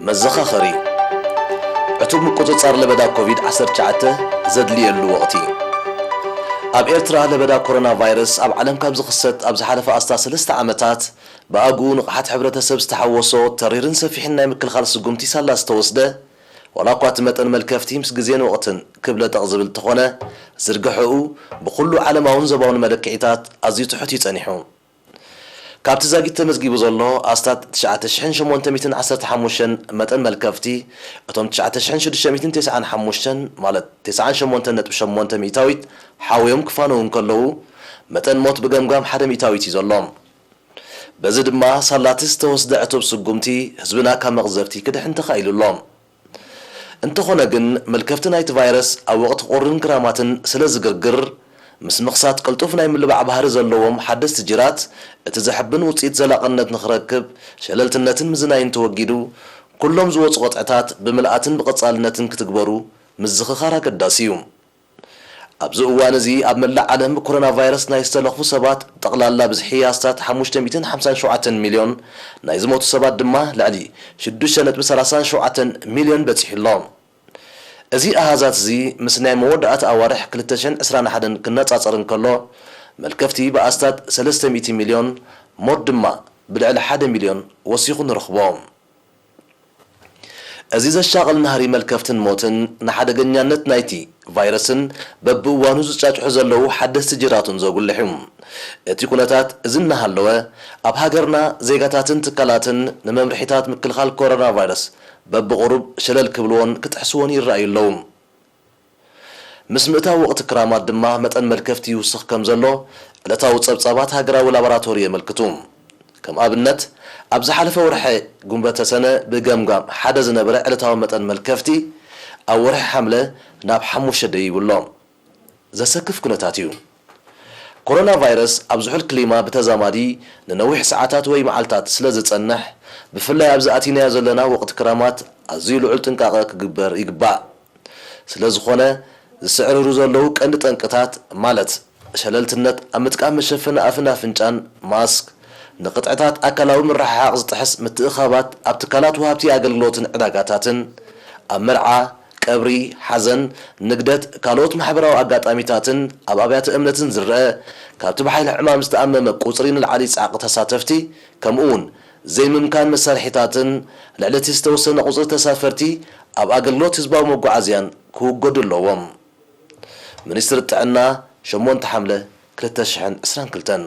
መዘኻኸሪ፣ ዕቱብ ምቁጽጻር ለበዳ ኮቪድ ዓሰርተ ትሽዓተ ዘድልየሉ ወቕቲ። ኣብ ኤርትራ ለበዳ ኮሮና ቫይረስ ኣብ ዓለም ካብ ዝኽሰት ኣብ ዝሓለፈ ኣስታት ሰለስተ ዓመታት፣ ብኣግኡ ንቕሓት ሕብረተሰብ ዝተሓወሶ ተሪርን ሰፊሕን ናይ ምክልኻል ስጉምቲ ሳላ ዝተወስደ፣ ዋላ እኳ እቲ መጠን መልከፍቲ ምስ ግዜን ወቕትን ክብ ለጠቕ ዝብል እንተኾነ፣ ዝርግሐኡ ብኹሉ ዓለማውን ዞባውን መለክዒታት ኣዝዩ ትሑት እዩ ጸኒሑ። ካብቲ ዛጊት ተመዝጊቡ ዘሎ ኣስታት ትሽዓተ ሽሕን ሸሞንተ ሚእትን ዓሰርተ ሓሙሽተን መጠን መልከፍቲ፣ እቶም ትሽዓተ ሽሕን ሽዱሽተ ሚእትን ተስዓን ሓሙሽተን፣ ማለት ተስዓን ሸሞንተን ነጥቢ ሸሞንተ ሚእታዊት፣ ሓውዮም ክፋነዉ እንከለዉ፣ መጠን ሞት ብገምጋም ሓደ ሚእታዊት እዩ ዘሎ። በዚ ድማ ሳላቲ ዝተወስደ ዕቱብ ስጉምቲ ህዝብና ካብ መቕዘፍቲ ክድሕን ተኻኢሉ ኣሎ። እንተኾነ ግን፣ መልከፍቲ ናይቲ ቫይረስ ኣብ ወቕቲ ቁርን ክራማትን ስለ ዝግርግር፣ ምስ ምኽሳት ቅልጡፍ ናይ ምልባዕ ባህሪ ዘለዎም ሓደስቲ ጅራት፣ እቲ ዘሕብን ውጽኢት ዘላቕነት ንኽረክብ፣ ሸለልትነትን ምዝናይን ተወጊዱ፣ ኩሎም ዝወጹ ቅጥዕታት ብምልኣትን ብቐጻልነትን ክትግበሩ ምዝኽኻር ኣገዳሲ እዩ። ኣብዚ እዋን እዚ ኣብ መላእ ዓለም ብኮሮና ቫይረስ ናይ ዝተለኽፉ ሰባት ጠቕላላ ብዝሒ ኣስታት ሓሙሽተ ሚእትን ሓምሳን ሸውዓተን ሚልዮን፣ ናይ ዝሞቱ ሰባት ድማ ልዕሊ ሽዱሽተ ነጥቢ ሰላሳን ሸውዓተን ሚልዮን በጺሑ ኣሎ። እዚ ኣሃዛት እዚ ምስ ናይ መወዳእታ ኣዋርሕ ክልተ ሽሕን ዕስራን ሓደን ክነጻጸር እንከሎ፣ መልከፍቲ ብኣስታት ሰለስተ ሚእቲ ሚልዮን፣ ሞት ድማ ብልዕሊ ሓደ ሚልዮን ወሲኹ ንረኽቦ። እዚ ዘሻቕል ናህሪ መልከፍትን ሞትን ንሓደገኛነት ናይቲ ቫይረስን በብእዋኑ ዝጫጭሑ ዘለዉ ሓደስቲ ጅራቱን ዘጉልሕ እዩ። እቲ ኩነታት እዚ እናሃለወ፣ ኣብ ሃገርና ዜጋታትን ትካላትን ንመምርሒታት ምክልኻል ኮሮና ቫይረስ በብቑሩብ ሸለል ክብልዎን ክጥሕስዎን ይረኣዩ ኣለዉ። ምስ ምእታው ወቕቲ ክራማት ድማ መጠን መልከፍቲ ይውስኽ ከም ዘሎ ዕለታዊ ጸብጻባት ሃገራዊ ላቦራቶሪ የመልክቱ። ከም ኣብነት፣ ኣብ ዝሓለፈ ወርሒ ጉንበተ ሰነ ብገምጋም ሓደ ዝነበረ ዕለታዊ መጠን መልከፍቲ፣ ኣብ ወርሒ ሓምለ ናብ ሓሙሽተ ደይቡ ኣሎ። ዘሰክፍ ኩነታት እዩ። ኮሮና ቫይረስ ኣብ ዝሑል ክሊማ ብተዛማዲ ንነዊሕ ሰዓታት ወይ መዓልታት ስለ ዝጸንሕ፣ ብፍላይ ኣብዚ ኣቲናዮ ዘለና ወቕቲ ክራማት ኣዝዩ ልዑል ጥንቃቐ ክግበር ይግባእ። ስለ ዝኾነ፣ ዝስዕርሩ ዘለዉ ቀንዲ ጠንቅታት፣ ማለት ሸለልትነት ኣብ ምጥቃም መሸፈኒ ኣፍን ኣፍንጫን፣ ማስክ፣ ንቅጥዕታት ኣካላዊ ምርሕሓቕ ዝጥሕስ ምትእኻባት ኣብ ትካላት ወሃብቲ ኣገልግሎትን ዕዳጋታትን፣ ኣብ መርዓ፣ ቀብሪ፣ ሓዘን፣ ንግደት፣ ካልኦት ማሕበራዊ ኣጋጣሚታትን ኣብ ኣብያተ እምነትን ዝረአ፣ ካብቲ ብሓይሊ ዕማም ዝተኣመመ ቁጽሪ ንላዕሊ ጸዕቂ ተሳተፍቲ፣ ከምኡውን ዘይምምካን መሳርሒታትን ልዕሊ እቲ ዝተወሰነ ቁጽሪ ተሳፈርቲ ኣብ ኣገልግሎት ህዝባዊ መጓዓዝያን ክውገዱ ኣለዎም። ሚኒስትሪ ጥዕና፣ ሸሞንተ ሓምለ ክልተ ሽሕን ዕስራን ክልተን።